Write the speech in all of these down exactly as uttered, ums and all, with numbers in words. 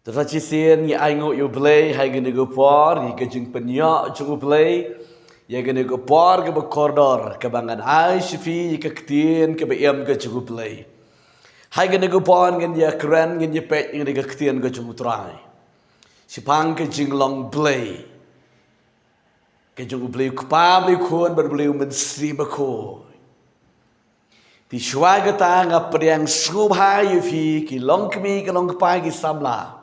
Tang shisien ngi ai nguh ïa U Blei ha kane ka por, ïa ka jingpynïoh jong U Blei ïa kane ka por kaba kordor, kaba ngan ai sha phi ïa ka ktien kaba im ka jong U Blei. Ha kane ka por ngin ïa kren, ngin ïa peit ïa kane ka ktien ka jong U Trai shaphang ka jinglong Blei, ka jong U Blei U Kpa, Blei U Khun bad Blei U Mynsiem Bakhuid. Te shuwa kata nga pdiang sngewbha ïa phi ki longkmie, ki longkpa, ki samla,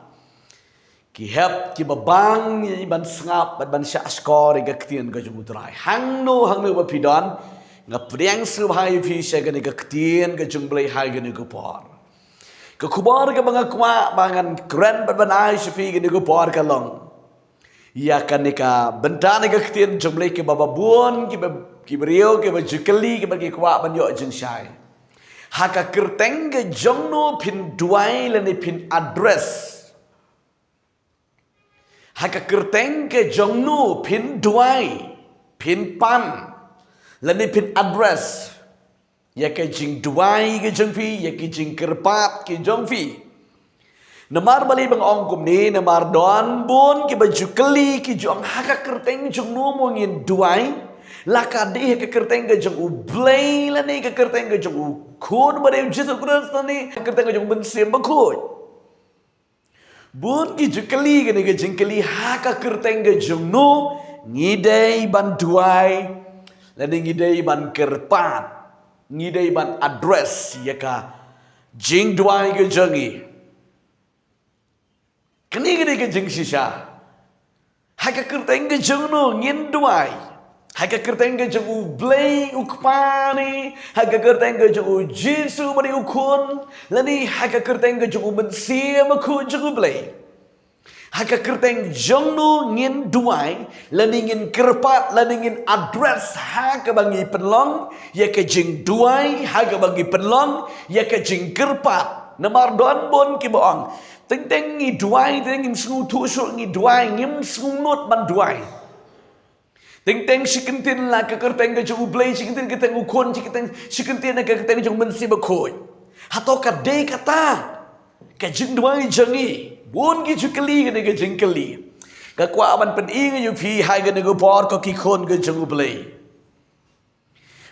ki hep, kiba bang ïa ban sngap bad ban shahshkor ïa ka ktien ka jong U Trai. Hangno hangno ba phi don, nga pdiang sngewbha ïa phi sha kane ka ktien ka jong U Blei ha kane ka por. Ka khubor kaba nga kwah ba ngan kren bad ban ai sha phi kane ka por ka long ïa kane ka bynta ne ka ktien jong U Blei, kiba bun kiba, ki briew kiba ju kylli, kiba ki kwah ban ïoh jingshai. Ha ka kyrteng ka jong no phin duwai lane phin address? Ha ka kyrteng ka jong no phin duwai, phin pan lane phin address ïa ka jingduwai ka jong phi, ïa ki jingkyrpad ki jong phi? Namar balei ba nga ong kumne? Namar don bun kiba ju kylli, ki ju ong, ha ka kyrteng jong no mo ngin duwai? La ka dei ha ka kyrteng ka jong U Blei lane ka kyrteng ka jong U Khun ba dei U Jisu Khrist lane ka kyrteng ka jong U Mynsiem Bakhuid? Bun ki ju kylli kane ka jingkylli, ha ka kyrteng ka jong no ngi dei ban duwai lane ngi dei ban kyrpad, ngi dei ban address ïa ka jingduwai ka jong ngi? Kane ka dei ka jingshisha. Ha ka kyrteng ka jong no ngin duwai? Ha ka kyrteng ka jong U Blei U Kpa ne, ha ka kyrteng ka jong U Jisu ba dei U Khun, lane ha ka kyrteng ka jong U Mynsiem Bakhuid jong U Blei? Ha ka kyrteng jong no ngin duwai lane ngin kyrpad lane ngin address ha kaba ngi pynlong ïa ka jingduwai, ha kaba ngi pynlong ïa ka jingkyrpad? Namar don bun kiba ong, teng teng ngi duwai, teng teng ngim sngewthuh shuh ngi duwai, ngim sngewnud ban duwai. Teng teng shi kyntien la ka kyrteng ka jong U Blei, shi kyntien kyrteng U Khun, shi kyntien, shi kyntien ka kyrteng jong U Mynsiem Bakhuid. Hato ka dei kata ka jingduwai jong ngi? Bun ki ju kylli kane ka jingkylli. Nga kwah ban pyni ïa phi ha kane ka por, ko ki khun ka jong U Blei,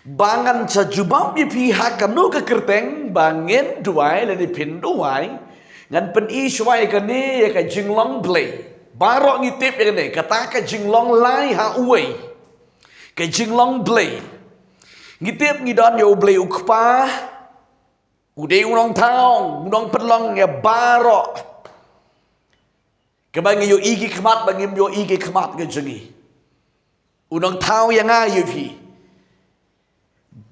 ba ngan sa jubab ïa phi ha kano ka kyrteng ba ngin duwai lane phin duwai. Ngan pyni shuwa ïa kane, ïa ka jinglong Blei. Baroh ngi tip ïa kane, kata ka jinglong lai ha uwei, ka jinglong Blei. Ngi tip ngi don ïa U Blei U Kpa, u dei u nongthaw, u nongpynlong ïa baroh kaba ngi ïohi ki khmat, ba ngim ïohi ki khmat ka jong ngi. U nongthaw ïa nga ïa phi.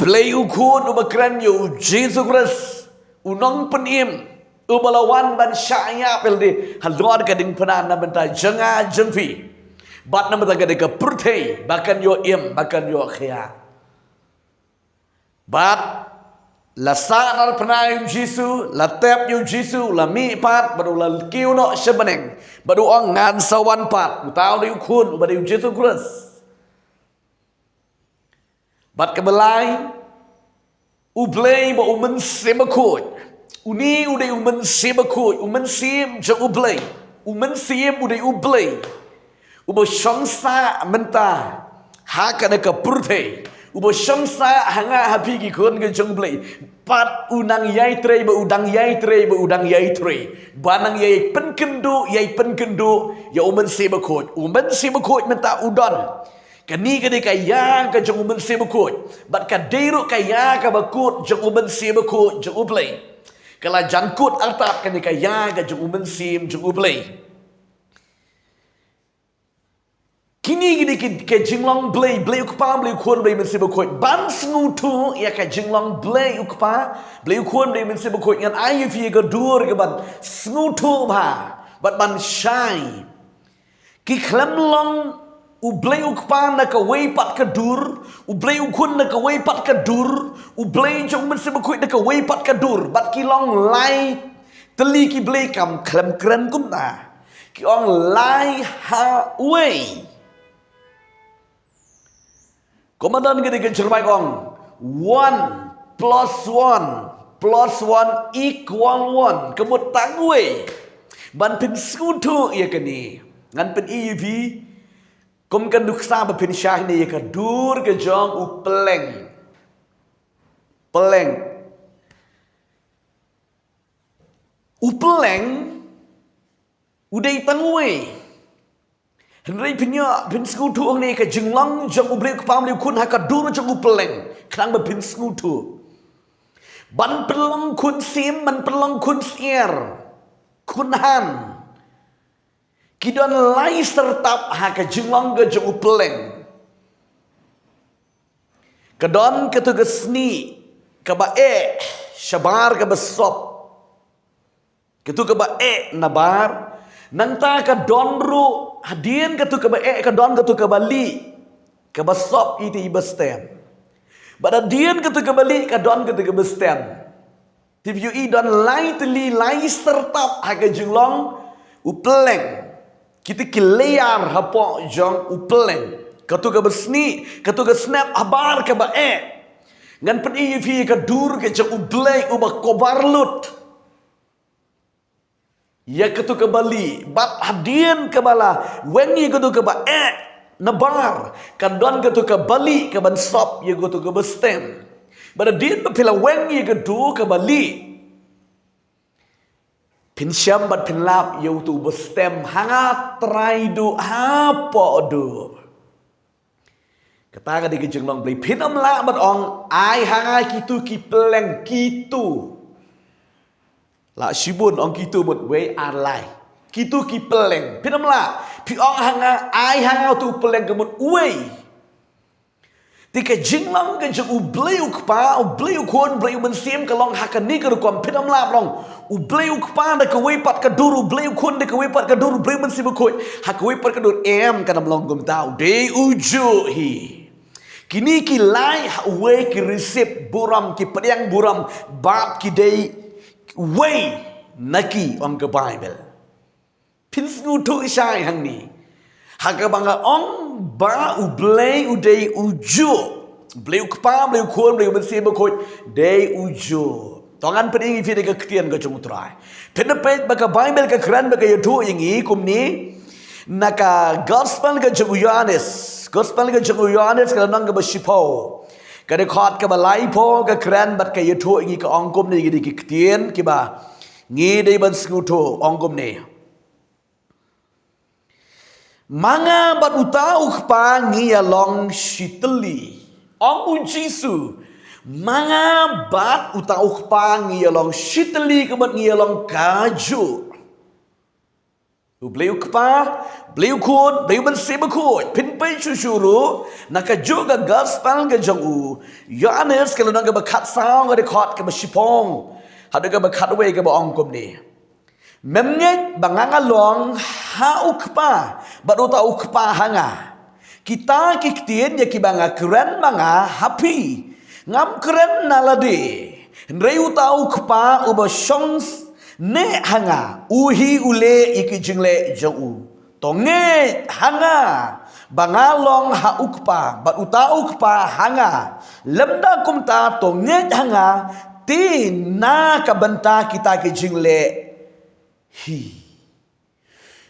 Blei U Khun uba kren ïa U Jisu Khrist, u nongpynim, uba la wan ban shah ïap ïalade halor ka diengphna na bynta jong nga jong phi bad na bynta kane ka pyrthei, ba kan ïoh im, ba kan ïoh khia. Bad la sah na phna ïa U Jisu, la tep ïa U Jisu, la mihpat, bad u la kiew noh sha bneng, bad u ong, ngan sa wan pat. Uta u dei U Khun uba dei U Jisu Khrist. Bad kaba lai, U Blei bad U Mynsiem Bakhuid. Une u dei U Mynsiem Bakhuid, U Mynsiem jong U Blei. U Mynsiem u dei U Blei uba shong sah mynta ha kane ka pyrthei, uba shong sah ha nga ha phi ki khun ka jong U Blei. Bad u nang ïai trei, bad u dang ïai trei, bad u dang ïai trei, ba nang ïai pynkynduh, ïai pynkynduh ïa U Mynsiem Bakhuid. U Mynsiem Bakhuid mynta u don. Kane ka dei ka ïa ka jong U Mynsiem Bakhuid, bad ka dei ruh ka ïa kaba kut jong U Mynsiem Bakhuid jong U Blei. Ka la jan kut artat kane ka ïa ka jong U Mynsiem jong U Blei. Kine ki dei ki, ka jinglong Blei, Blei U Kpa, Blei U Khun, Blei U Mynsiem Bakhuid. Ban sngewthuh ïa ka jinglong Blei U Kpa, Blei U Khun, Blei U Mynsiem Bakhuid, ngan ai ïa phi ka dur ka ban sngewthuh bha bad ban shai. Ki khlem long U Blei U Kpa na kawei pat ka dur, U Blei U Khun na kawei pat ka dur, U Blei jong U Mynsiem Bakhuid na kawei pat ka dur, bad ki long lai tylli ki Blei, kam khlem kren kumta. Ki ong lai ha uwei. Kumba don kane ka jingmut ong, one plus one plus one equal one. Ka mut tang uwei. Ban pynsngewthuh ïa kane, ngan pyni ïa phi kum ka nuksa ba pynshai ne ïa ka dur ka jong u pylleng. Pylleng. U pylleng u dei tang uwei. Hynrei pynïoh pynsngewthuh ne ka jinglong jong u Blei u Kpa, u Blei u Khun ha ka dur jong u pylleng. Khnang ba pynsngewthuh. Ban pynlong khun sim, ban pynlong khun syiar, khun han. Ki don lai syrtap ha ka jinglong ka jong u pylleng. Ka don katu ka snieh kaba eh shabar kaba sop. Katu kaba eh nabar. Nangta ka don ruh hadien katu kaba eh, ka don katu kaba lieh, kaba sop ïa ita i ba stem. Bad hadien katu kaba lieh ka don katu kaba stem. Te phi ïohi don lai tylli lai syrtap ha ka jinglong u pylleng. Kita ki layer hapoh jong u pylleng. Katu kaba snieh, katu ka snep habar kaba eh. Ngan pyni ïa phi ka dur ka jong u Blei uba kobar lut ïa katu kaba lieh, bad hadien kaba la weng ïa katu kaba eh nabar, ka don katu kaba lieh kaban sop ïa katu kaba stem. Bad hadien ba phi la weng ïa katu kaba lieh, phin shem bad phin lap ïa utu uba stem ha nga, Trai, duh hapoh dur. Kata ka dei ka jinglong Blei. Phin ym lah ban ong, ai ha nga kitu ki pylleng kitu. Lah shibun ong kitu mut wei ar lai. Kitu ki pylleng. Phin ym lah. Phi ong ha nga, ai ha nga utu u pylleng ka mut uwei. Te ka jinglong ka jong u Blei u Kpa, u Blei u Khun, u Blei u Mynsiem ka long ha kane ka rukom. Phin ym lah ban ong u Blei u Kpa da kawei pat ka dur, u Blei u Khun da kawei pat ka dur, u Blei u Mynsiem Bakhuid ha kawei pat ka dur. Em, kan ym long kumta, u dei ujuh hi. Kine ki lai ha uwei ki receive burom, ki pdiang burom, bad ki dei uwei na ki, ong ka Baibl. Phin sngewthuh shai hangne. Ha kaba nga ong ba u Blei u dei ujuh. U Blei u Kpa, u Blei u Khun, u Blei u Mynsiem Bakhuid, dei ujuh. To ngan pyni ïa phi da ka ktien ka jong u Trai. Phin da peit ba ka Baibl ka kren bad ka ïathuh ïa ngi kumne. Na ka Gospel ka jong u Ïoannis. Gospel ka jong u Ïoannis ka lynnong kaba shiphew. Ka dkhot kaba laiphew ka kren bad ka ïathuh ïa ngi, ka ong kumne, ïa ngi da ki ktien kiba ngi dei ban sngewthuh, ong kumne. Ma nga bad uta u Kpa ngi ïalong shitylli. Ong u Jisu, ma nga bad uta u Kpa ngi ïalong shitylli, ka mut ngi ïalong kajuh. U Blei u Kpa, Blei u Khun, Blei u Mynsiem Bakhuid. Phin peit shuh shuh ruh na kajuh ka Gospel ka jong u Ïoannis ka lynnong kaba khatsaw ka dkhot kaba shiphew haduh kaba khatwei, kaba ong kumne. Mem ngeit ba nga nga long ha u Kpa bad uta u Kpa ha nga? Kita ki ktien ïa kiba nga kren ma nga ha phi, ngam kren na lade, hynrei uta u Kpa uba shong s-, neh ha nga, u hi u leh ïa ki jingleh jong u. To ngeit ha nga ba nga long ha u Kpa bad uta u Kpa ha nga. Lymda kumta to ngeit ha nga, te na ka bynta kita ki jingleh hi.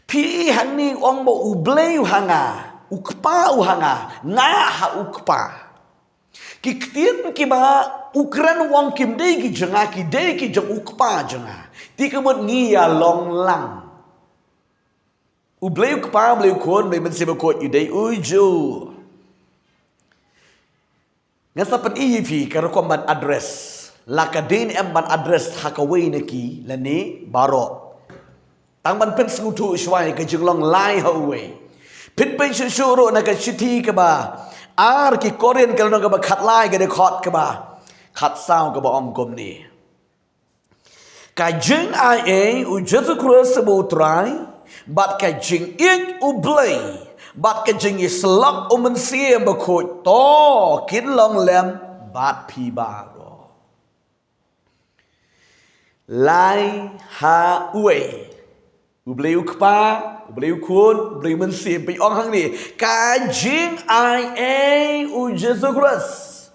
Phi i hangne u ong ba u Blei u ha nga, u Kpa u ha nga, nga ha u Kpa. Ki ktien kiba u kren u ong kim dei ki jong nga, ki dei ki jong u Kpa jong nga. Te ka mut ngi ïalong lang. U Blei u Kpa, u Blei u Khun, u Blei u Mynsiem Bakhuid, u dei ujuh. Nga sa pyni ïa phi ka rukom ban address. La ka dei ne em ban address ha kawei na ki lane baroh? Tang ban pynsngewthuh shuwa ïa ka jinglong lai ha uwei. Phin peit shuh shuh ruh na ka shithi kaba ar ki Korinth ka lynnong kaba khatlai ka dkhot kaba khatsaw kaba ong kumne. Ka jingai ei u Jisu Khrist ba u Trai, bad ka jingïeit u Blei, bad ka jingïasyllok u Mynsiem Bakhuid, to kin long lem bad phi baroh. Lai ha uwei. U Blei u Kpa, u Blei u Khun, u Blei u Mynsiem, phi ong hangne. Ka jingai ei u Jisu Khrist.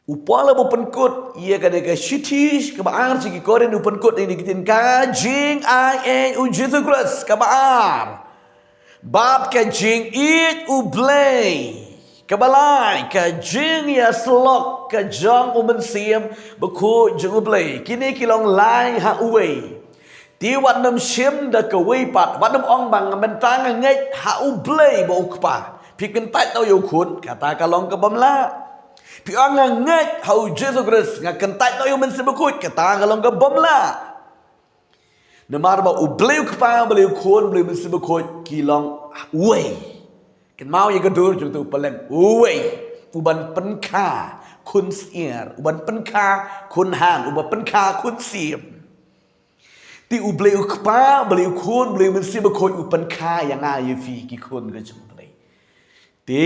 U Paul u pynkut ïa kane ka shithi kaba ar sha ki Korinth, u pynkut ïa kine ki ktien: ka jingai ïeit u Jisu Khrist, kaba ar, bad ka jingïeit U Blei, kaba lai, ka jingïasyllok ka jong U Mynsiem Bakhuid jong U Blei. Kine ki long lai ha uwei. Te wat nym shim da kawei pat, wat nym ong ba nga mynta nga ngeit ha U Blei bad U Kpa. Phi kyntait noh ïa U Khun, kata ka long ka bym lah. Phi ong nga ngeit ha u Jisu Khrist, nga kyntait noh ïa U Mynsiem Bakhuid, kata ka long ka bym lah. Namar ba U Blei U Kpa, U Blei U Khun, U Blei U Mynsiem Bakhuid ki long uwei. Kynmaw ïa ka dur jong uto u paralok, uwei. Uban pynkha khun syiar, uban pynkha khun han, uban pynkha khun syiem. Te U Blei U Kpa, U Blei U Khun, U Blei U Mynsiem Bakhuid u pynkha ïa nga ïa phi ki khun ka jong U Blei. Te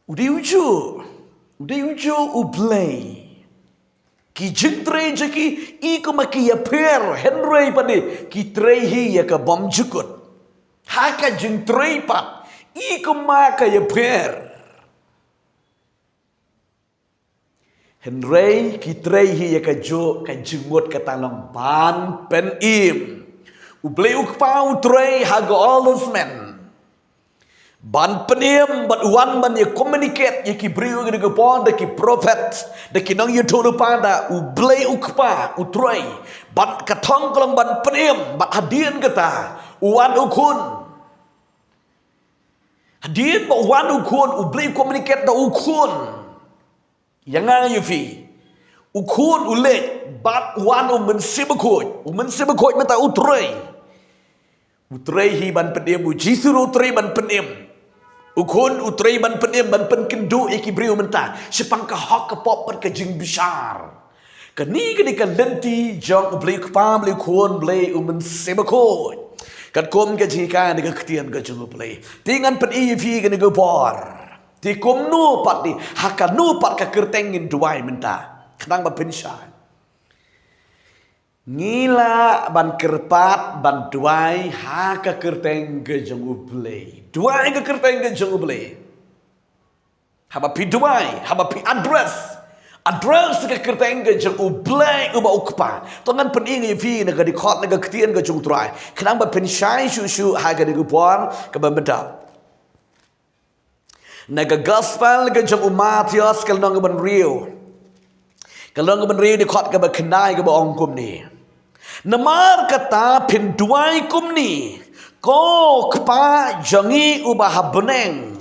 u dei ujuh, u dei ujuh U Blei. Ki jingtrei jong ki i kumba ki ïapher, hynrei pat de ki trei hi ïa ka bymjukut. Ha ka jingtrei pat i kumba ka ïapher. Hynrei ki trei hi ïa kajuh ka jingmut, kata long ban pynim. U Blei U Kpa u trei ha ka Old Testament ban pynim, bad u wan ban ïa communicate ïa ki briew ha kane ka por da ki prophet, da ki nongïathuhlypa, da U Blei U Kpa u trei. Bad ka thong ka long ban pynim, bad hadien kata u wan U Khun. Hadien ba u wan U Khun, U Blei u communicate da U Khun ïa nga ïa phi. U Khun u leit, bad u wan U Mynsiem Bakhuid, U Mynsiem Bakhuid mynta u trei. U trei hi ban pynim, U Jisu ruh u trei ban pynim. U Khun u trei ban pynim, ban pynkynduh ïa ki briew mynta shaphang ka hok ka pop bad ka jingbishar. Kane ka dei ka lynti jong U Blei U Kpa, U Blei U Khun, U Blei U Mynsiem Bakhuid. Katkum ka jinghikai na ka ktien ka jong U Blei. Te ngan pyni ïa phi kane ka por. Te kumno pat de, ha kano pat ka kyrteng ngin duwai mynta? Khnang ba phin shai. Ngi lah ban kyrpad ban duwai ha ka kyrteng ka jong U Blei. Duwai ka kyrteng ka jong U Blei. Haba phi duwai, haba phi address, address ka kyrteng ka jong U Blei uba U Kpa. To ngan pyni ïa phi na ka dkhot na ka ktien ka jong U Trai, khnang ba phin shai shuh shuh ha kane ka por kaba mynta. Na ka gospel ka jong u Mathaios, ka lynnong kaba hynriew, ka lynnong kaba hynriew, dkhot kaba khyndai, kaba ong kumne: Namar kata phin duwai kumne: Ko Kpa jong ngi uba ha bneng,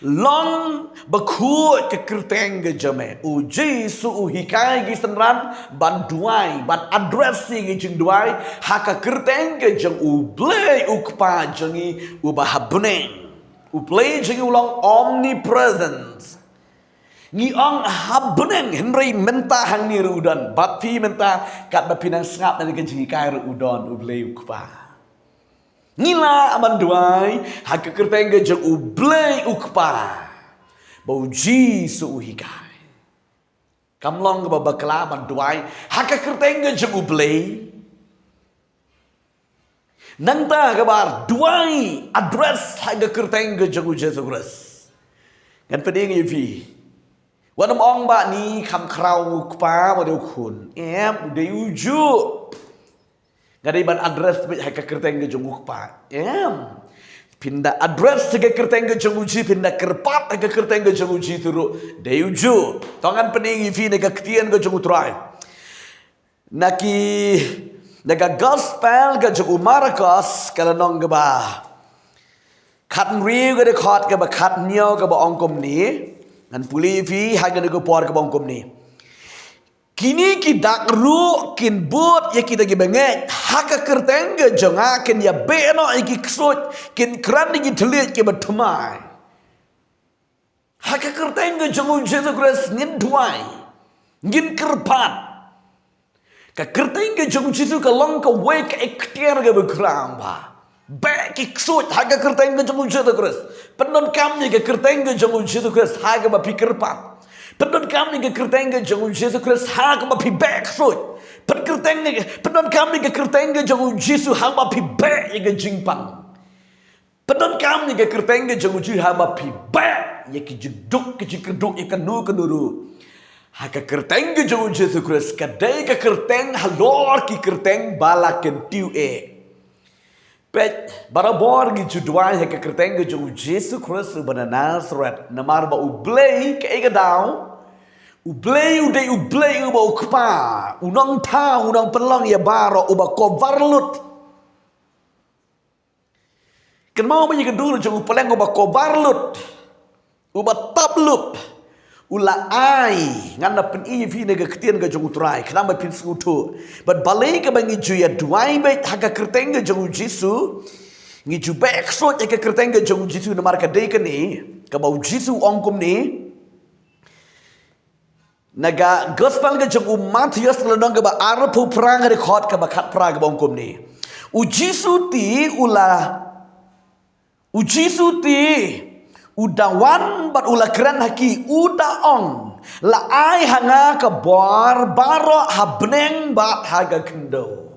long bakhuid ka kyrteng ka jong me. U Jisu u hikai ki synran ban duwai, ban address ïa ki jingduwai ha ka kyrteng ka jong U Blei U Kpa jong ngi uba ha bneng. U Blei jong ngi u long omnipresent. Ngi ong ha bneng, hynrei mynta hangne ruh u don bad phi mynta, katba phi nang sngap na ka jinghikai ruh u don U Blei U Kpa. Ngi lah ban duwai ha ka kyrteng ka jong U Blei U Kpa, ba U Jisu u hikai. Kam long kaba bakla ban duwai ha ka kyrteng ka jong U Blei. Nangta kaba ar, duwai, address ha ka kyrteng ka jong U Jisu Khrist. Ngan pyni ïa phi. Wat nym ong ba ngi kham khraw U Kpa, wat U Khun. Em, u dei ujuh. Nga dei ban address beit ha ka kyrteng ka jong U Kpa. Em. Phin da address ha ka kyrteng ka jong U Jisu, phin da kyrpad ha ka kyrteng ka jong U Jisu ruh, dei ujuh. To ngan pyni ïa phi na ka ktien ka jong U Trai. Na ki, na ka gospel ka jong u Markos, ka lynnong kaba khathynriew, ka dkhot kaba khathynñiew, kaba ong kumne. Ngan pule ïa phi ha kane ka por, kaba ong kumne: Kine ki dak ruh kin bud ïa kita kiba ngeit ha ka kyrteng ka jong nga, kin ïabeh noh ïa ki ksuid, kin kren ïa ki thylliej kiba thymmai. Ha ka kyrteng ka jong U Jisu Khrist ngin duwai, ngin kyrpad. Ka kyrteng ka jong U Jisu ka long kawei ka iktiar kaba khraw ba. Beh ki ksuid ha ka kyrteng ka jong U Jisu Khrist. Pyndonkam ïa ka kyrteng ka jong U Jisu Khrist ha kaba phi kyrpad. Pyndonkam ïa ka kyrteng ka jong U Jisu Khrist ha kaba phi beh ksuid. Pynkyrteng ïa ka, pyndonkam ïa ka kyrteng ka jong U Jisu ha kaba phi beh ïa ka jingpang. Pyndonkam ïa ka kyrteng ka jong U Jisu ha kaba phi beh ïa ki jingduk ki jingkyrduh ïa kano kano ruh. Ha ka kyrteng ka jong u Jisu Khrist, ka dei ka kyrteng halor ki kyrteng ba la kyntiew eh. Peit, barabor ngi ju duwai ha ka kyrteng ka jong u Jisu Khrist uba na Nasareth, namar ba U Blei kaei ka daw, U Blei u dei U Blei uba u Kpa, u nongthaw, u nongpynlong ïa baroh, uba cover lut. Kynmaw ba ïa ka dur jong u Blei uba cover lut, uba tap lup, u la ai, ngan da pyni ïa phi na ka ktien ka jong u Trai, khnang ba phin sngewthuh. Bad balei kaba ngi ju ïa duwai beit ha ka kyrteng ka jong u Jisu, ngi ju beh ksuid ha ka kyrteng ka jong u Jisu, namar ka dei kane kaba u Jisu u ong kumne. Na ka gospel ka jong u Mathaios, ka lynnong kaba arphew phra, ka dkhot kaba khatphra, kaba ong kumne. U Jisu te u la, u Jisu te u da wan bad u la kren ha ki, u da ong, la ai ha nga ka bor baroh ha bneng bad ha ka khyndew.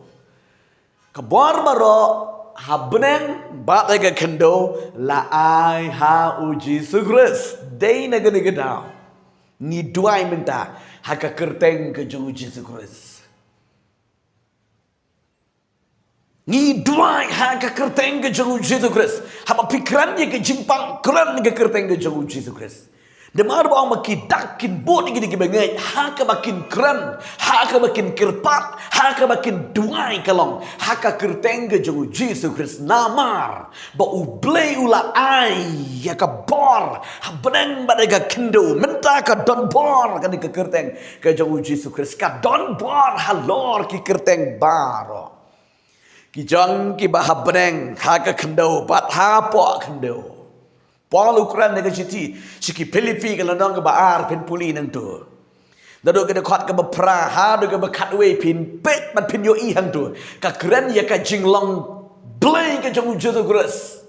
Ka bor baroh ha bneng bad ha ka khyndew la ai ha u Jisu Khrist. Dei na kane ka daw ngi duwai mynta ha ka kyrteng ka jong u Jisu Khrist. Ngi duwai ha ka kyrteng ka jong u Jisu Khrist. Haba phi kren ïa ka jingpang, kren ha ka kyrteng ka jong u Jisu Khrist. Namar ba ong ba ki dak kin bud ïa ki, ïa ki bangeit ha kaba kin kren, ha kaba kin kyrpad, ha kaba kin duwai, ka long ha ka kyrteng ka jong u Jisu Khrist. Namar ba U Blei u la ai ïa ka bor ha bneng bad ha ka khyndew. Mynta ka don bor kane ka kyrteng ka jong u Jisu Khrist, ka don bor halor ki kyrteng baroh. Ki jong kiba ha bneng, ha ka khyndew bad hapoh khyndew. Paul u kren ha ka shithi sha ki Philippi, ka lynnong kaba ar, phin pule nangto. Naduh ka dkhot kaba phra haduh kaba khatwei, phin peit bad phin ïohi hangto. Ka kren ïa ka jinglong Blei ka jong u Jisu Khrist,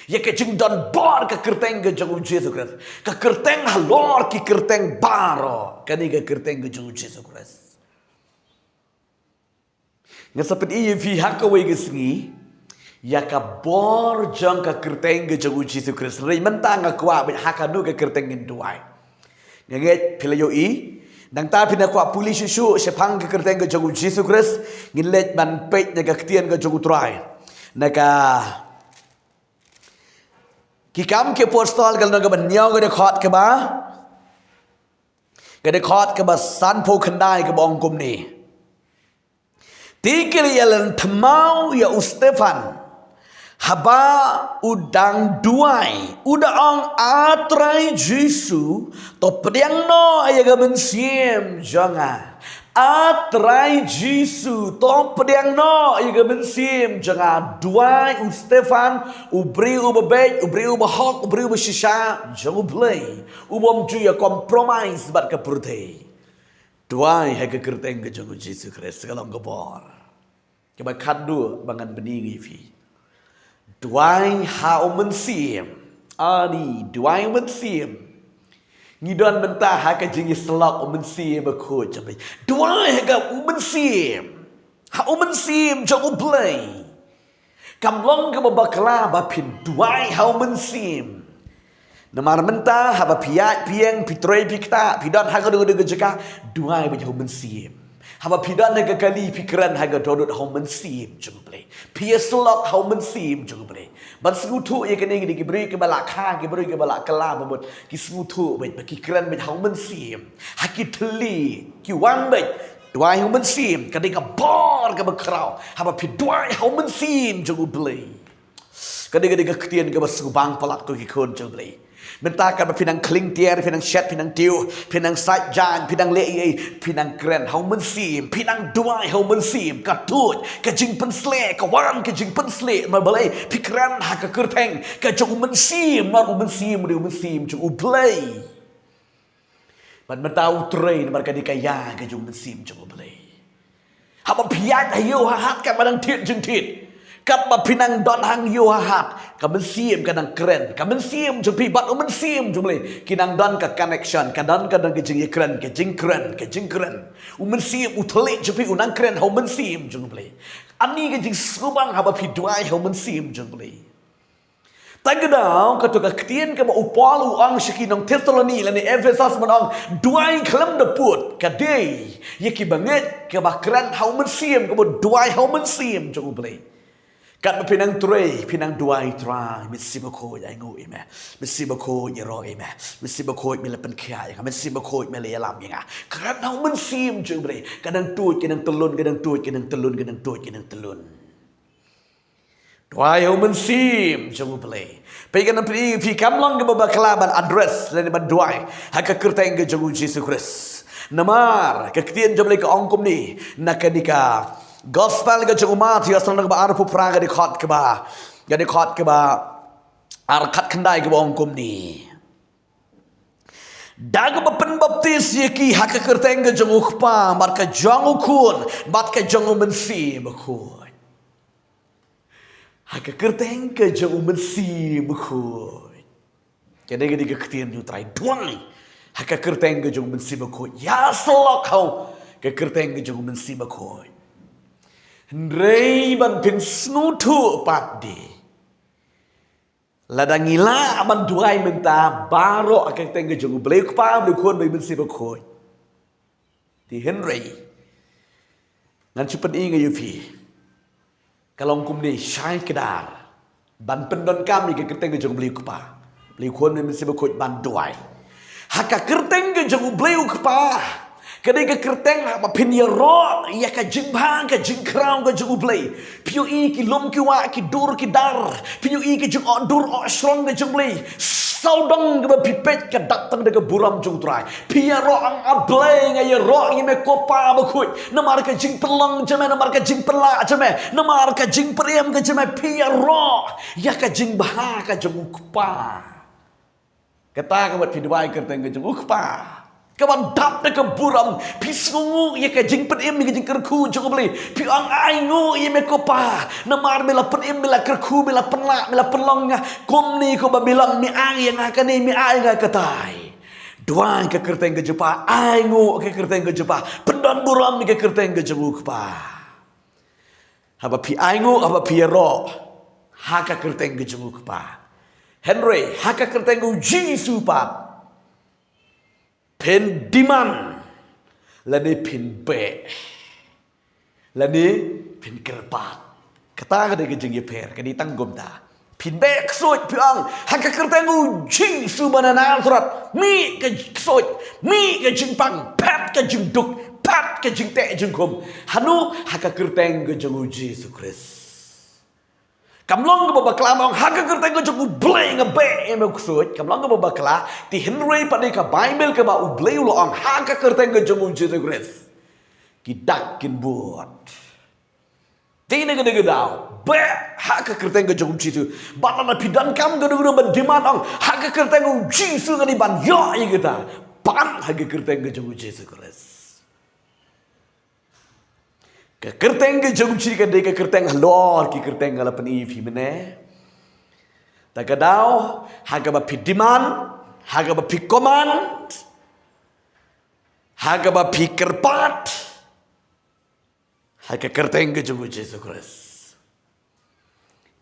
ïa ka jingdon bor ka kyrteng ka jong u Jisu Khrist, ka kyrteng halor ki kyrteng baroh. Kane ka kyrteng ka jong u Jisu Khrist. Nga sa pyni ïa phi ha kawei ka sngi ïa ka bor jong ka kyrteng ka jong u Jisu Khrist. Hynrei mynta nga kwah beit ha kano ka kyrteng ngin duwai. Nga ngeit phi la ïohi. Nangta phi na kwah pule shuh shuh shaphang ka kyrteng ka jong u Jisu Khrist, ngin leit ban peit na ka ktien ka jong u Trai. Na ka Ki Kam ki Apostol, ka lynnong kaba hynñiew, ka dkhot kaba, ka dkhot kaba sanphew khyndai, kaba ong kumne. Te ki la ïalam thymmai ïa u Stephan haba u dang duwai, u da ong, A Trai Jisu, to pdiang noh ïa ka mynsiem jong nga. A Trai Jisu, to pdiang noh ïa ka mynsiem jong nga. Duwai u Stephan, u briew uba beit, u briew uba hok, u briew uba shisha jong U Blei, u bym ju ïa compromise bad ka pyrthei. Duwai ha ka kyrteng ka jong u Jisu Khrist, ka long ka bor. Kaba khatduh ba ngan pyni ïa phi, duwai ha u Mynsiem. Ani, duwai u Mynsiem. Ngi don mynta ha ka jingïasyllok u Mynsiem Bakhuid jong U Blei. Duwai ha ka u Mynsiem, ha u Mynsiem jong U Blei. Kam long kaba bakla ba phin duwai ha u Mynsiem. Namar mynta haba phi ïaid phi ïeng, phi trei phi ktah, phi don ha kano kano ka jaka, duwai beit ha u Mynsiem. Haba phi don ha ka kali, phi kren ha ka dohnud, ha u Mynsiem jong U Blei. Phi ïasyllok ha u Mynsiem jong U Blei. Ban sngewthuh ïa kane, kine ki briew kiba la kha, ki briew kiba la kylla ba mut, ki sngewthuh beit ba ki kren beit ha u Mynsiem. Ha ki thylli ki wan beit. Duwai ha u Mynsiem, ka dei ka bor kaba khraw haba phi duwai ha u Mynsiem jong U Blei. Ka dei, ka dei ka ktien kaba sngewbang palat, ko ki khun jong U Blei. Mynta katba phi nang khlieng tiar, phi nang shet, phi nang tiew, phi nang sait jaiñ, phi nang leh ei ei, phi nang kren ha u Mynsiem, phi nang duwai ha u Mynsiem, ka tuid ka jingpynshlur, ka wan ka jingpynshlur. Namar balei? Phi kren ha ka kyrteng ka jong u Mynsiem, namar u Mynsiem u dei u Mynsiem jong U Blei. Bad mynta u trei namar ka dei ka ïa ka jong u Mynsiem jong U Blei. Haba phi ïaid ha ïew ha hat, katba nang thied jingthied, katba phi nang don ha ïew ha hat, ka mynsiem ka nang kren, ka mynsiem jong phi bad u Mynsiem jong U Blei ki nang don ka connection, ka don, ka don ka jingïakren, ka jingkren, ka jingkren. U Mynsiem u thylliej jong phi u nang kren ha u Mynsiem jong U Blei. Ani ka jingsngewbang haba phi duwai ha u Mynsiem jong U Blei. Tang ka daw, kato ka ktien kaba u Paul u ong sha ki nong Thessaloni lane Ephesus ban ong, duwai khlem da pud, ka dei ïa ki bangeit kiba kren ha u Mynsiem, kaba duwai ha u Mynsiem jong U Blei. Katba phi nang trei, phi nang duwai, Trai, Mynsiem Bakhuid, ai nguh ïa me. Mynsiem Bakhuid, ïaroh ïa me. Mynsiem Bakhuid, me la pynkhiah ïa nga. Mynsiem Bakhuid, me la ïalam ïa nga. Kren ha u Mynsiem jong U Blei. Ka nang tuid, ka nang tyllun, ka nang tuid, ka nang tyllun, ka nang tuid, ka nang tyllun. Duwai ha u Mynsiem jong U Blei. Peit ka nang phi, phi kam long kaba bakla ban address lane ban duwai ha ka kyrteng ka jong U Jisu Khrist. Namar ka ktien jong U Blei ka ong kumne, na kane ka Gospel ka jong u Mathaios, lynnong kaba arphew phra, ka dkhot kaba, ka dkhot kaba ar khatkhyndai, kaba ong kumne: Da kaba pynbaptis ïa ki ha ka kyrteng ka jong U Kpa, bad ka jong U Khun, bad ka jong U Mynsiem Bakhuid. Ha ka kyrteng ka jong U Mynsiem Bakhuid. Ka dei, ka dei ka ktien jong U Trai, duwai ha ka kyrteng ka jong U Mynsiem Bakhuid. Ïasyllok ha ka kyrteng ka jong U Mynsiem Bakhuid. Hynrei ban pynsngewthuh pat de, lada ngi lah ban duwai mynta baroh ha ka kyrteng ka jong U Blei U Kpa, U Blei U Khun, U Blei U Mynsiem Bakhuid, te hynrei ngan shu pyni ïa phi, ka long kumne, shai kdar ban pyndonkam ïa ka kyrteng ka jong U Blei U Kpa, U Blei U Khun, U Mynsiem Bakhuid ban duwai. Ha ka kyrteng ka jong U Blei U Kpa, ka dei ka kyrteng haba phin ïaroh ïa ka jingbha ka jingkhraw ka jong U Blei. Phi ïohi ki lum ki wah, ki dur ki dar, phi ïohi ki jingotdur otshrong ka jong U Blei. Sawdong kaba phi peit ka dap tang da ka burom jong U Trai. Phi ïaroh, ong, A Blei, nga ïaroh ïa me ko Pa Bakhuid, namar ka jingpynlong jong me, namar ka jingpynlah jong me, namar ka jingpyrem ka jong me, phi ïaroh ïa ka jingbha ka jong U Kpa. Kata ka mut phi duwai ha ka kyrteng ka jong U Kpa, kaba dap da ka burom. Phi sngewnguh ïa ka jingpynim, ïa ka jingkyrkhu jong U Blei. Phi ong, ai nguh ïa me ko Pa, namar me la pynim, me la kyrkhu, me la pynlah, me la pynlong ïa nga kumne kumba me long, me ai ïa nga kane, me ai ïa nga katai. Duwai ha ka kyrteng ka jong U Kpa, ai nguh ha ka kyrteng ka jong U Kpa, pyndon burom ïa ka kyrteng ka jong U Kpa. Haba phi ai nguh, haba phi ïaroh ha ka kyrteng ka jong U Kpa, hynrei ha ka kyrteng U Jisu pat, phin demand lane phin beh lane phin kyrpad. Kata ka dei ka jingïapher, ka dei tang kumta. Phin beh ksuid, phi ong, ha ka kyrteng U Jisu ba na Nasareth, mih ka ksuid, mih ka jingpang, phet ka jingduk, phet ka jingteh jingkhum. Hano? Ha ka kyrteng ka jong U Jisu Khrist. Kam long kaba bakla ban ong, ha ka kyrteng ka jong U Blei nga beh ïa me ksuid. Kam long kaba bakla, te hynrei pat dei ka Baibl kaba U Blei u la ong, ha ka kyrteng ka jong U Jisu Khrist ki dak kin bud. Te na kane ka daw, beh ha ka kyrteng ka jong U Jisu. Bad lada phi donkam kano kano ban demand, ong, ha ka kyrteng U Jisu nga dei ban ïoh ïa kata, pan ha ka kyrteng ka jong U Jisu Khrist. Ka kyrteng ka jong U Jisu ka dei ka kyrteng halor ki kyrteng nga la pyni ïa phi mynne. Te ka daw, ha kaba phi demand, ha kaba phi command, ha kaba phi kyrpad, ha ka kyrteng ka jong U Jisu Khrist.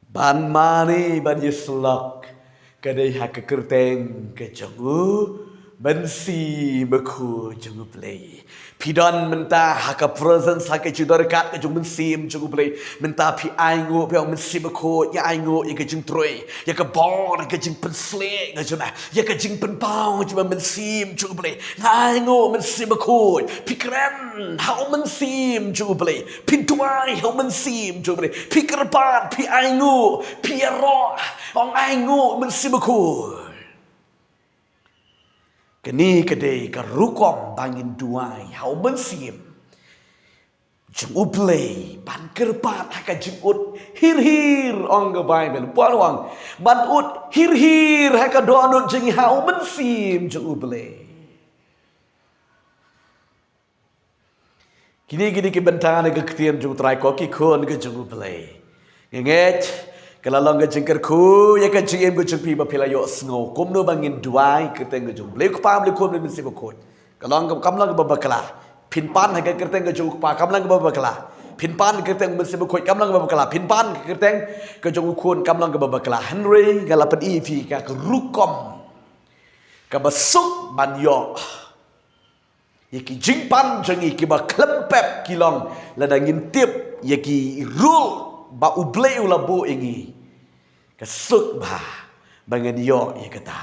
Ban mane ban ïasyllok, ka dei ha ka kyrteng ka jong U Mynsiem Bakhuid jong U Blei. Phi don mynta ha ka presence, ha ka jingdon ryngkat ka jong U Mynsiem jong U Blei. Mynta phi ai nguh, phi ong, Mynsiem Bakhuid, nga ai nguh ïa ka jingtrei, ïa ka bor, ïa ka jingpynshlur ka jong me, ïa ka jingpynpaw jong me, Mynsiem jong U Blei. Nga ai nguh, Mynsiem Bakhuid. Phi kren ha U Mynsiem jong U Blei. Phi duwai ha U Mynsiem jong U Blei. Phi kyrpad, phi ai nguh, phi ïaroh, ong, ai nguh, Mynsiem Bakhuid. Kane ka dei ka rukom ba ngin duwai ha U Mynsiem jong U Blei, ban kyrpad ha ka jingud hir hir, ong ka Baibl. Paul u ong, ban ud hir hir ha ka dohnud jong ngi ha U Mynsiem jong U Blei. Kine, kine ki bynta na ka ktien jong U Trai, ko ki khun ka jong U Blei. Nga ngeit ka la long ka jingkyrkhu ïa ka jingim ka jong phi ba phi la ïohsngew kumno ba ngin duwai ha ka kyrteng ka jong U Blei U Kpa, U Blei U Khun, U Blei U Mynsiem Bakhuid. Ka long ka, kam long kaba bakla. Phin pan ha ka kyrteng ka jong U Kpa, kam long kaba bakla. Phin pan ka kyrteng Mynsiem Bakhuid kam long kaba bakla. Phin pan ka kyrteng ka jong u Khun kam long kaba bakla. Hynrei nga la pyni ïa phi ka rukom kaba suk ban ïoh ïa ki jingpan jong ngi kiba khlem pep ki long lada ngin tip ïa ki rule ba U Blei u la buh ïa ngi. Ka suk bha ba ngan ïoh ïa kata.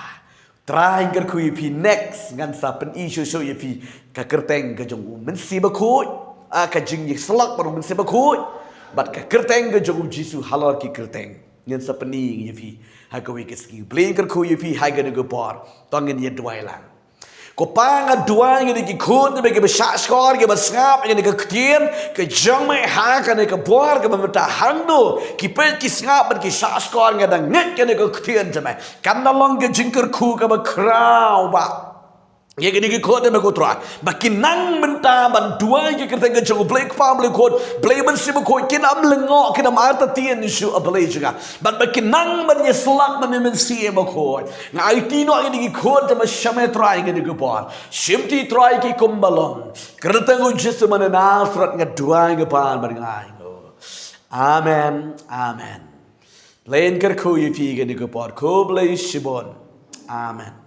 Trai, ngan kyrkhu ïa phi, next ngan sa pyni shuh shuh ïa phi ka kyrteng ka jong u Mynsiem Bakhuid, ah, ka jingïasyllok bad u Mynsiem Bakhuid bad ka kyrteng ka jong u Jisu halor ki kyrteng. Ngan sa pyni ïa phi ha kawei ka sngi. Blei, ngan kyrkhu ïa phi ha kane ka por. To ngin ïa duwai lang. Ko Pa, nga duwai ïa kine ki khun, kiba, kiba shahshkor, kiba sngap ïa kane ka ktien ka jong me ha kane ka por kaba mynta. Hangno ki peit, ki sngap bad ki shahshkor, nga dang ngeit kane ka ktien jong me kan da long ka jingkyrkhu kaba khraw bha ïa kine ki khun jong me, ko Trai, ba kin nang mynta ban duwai ïa ka kyrteng ka jong U Blei Kpa, Blei Khun, Blei Mynsiem Bakhuid, kin ym lyngngoh, kin ym artatien shuh, A Blei jong nga. Bad ba kin nang ban ïasyllok bad U Mynsiem Bakhuid. Nga aiti noh ïa kine ki khun jong me sha me, Trai, ha kane ka por. Shimti, Trai, ki kumba long. Ha ka kyrteng u Jisu mane Nasareth nga duwai, nga pan bad nga ainguh. Amen. Amen. Blei, ngan kyrkhu ïa phi ha kane ka por. Khublei shibun. Amen.